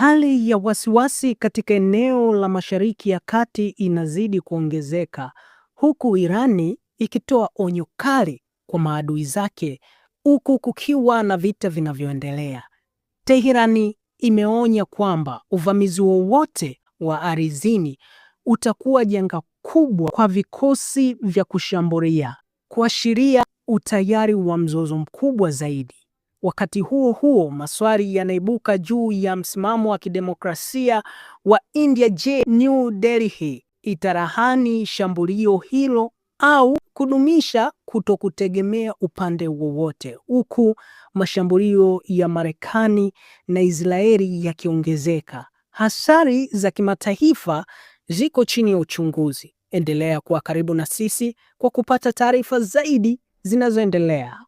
Hali ya wasiwasi katika eneo la Mashariki ya Kati inazidi kuongezeka huku Irani ikitoa onyo kali kwa maadui zake huku kukiwa na vita vinavyoendelea. Teherani imeonya kwamba uvamizi wowote wa ardhini utakuwa janga kubwa kwa vikosi vya kushambulia, kuashiria utayari wa mzozo mkubwa zaidi. Wakati huo huo, maswali yanaibuka juu ya msimamo wa kidemokrasia wa India. Je, New Delhi itarahani shambulio hilo au kudumisha kutokutegemea upande wowote, huku mashambulio ya Marekani na Israeli yakiongezeka? Hasari za kimataifa ziko chini ya uchunguzi. Endelea kuwa karibu na sisi kwa kupata taarifa zaidi zinazoendelea.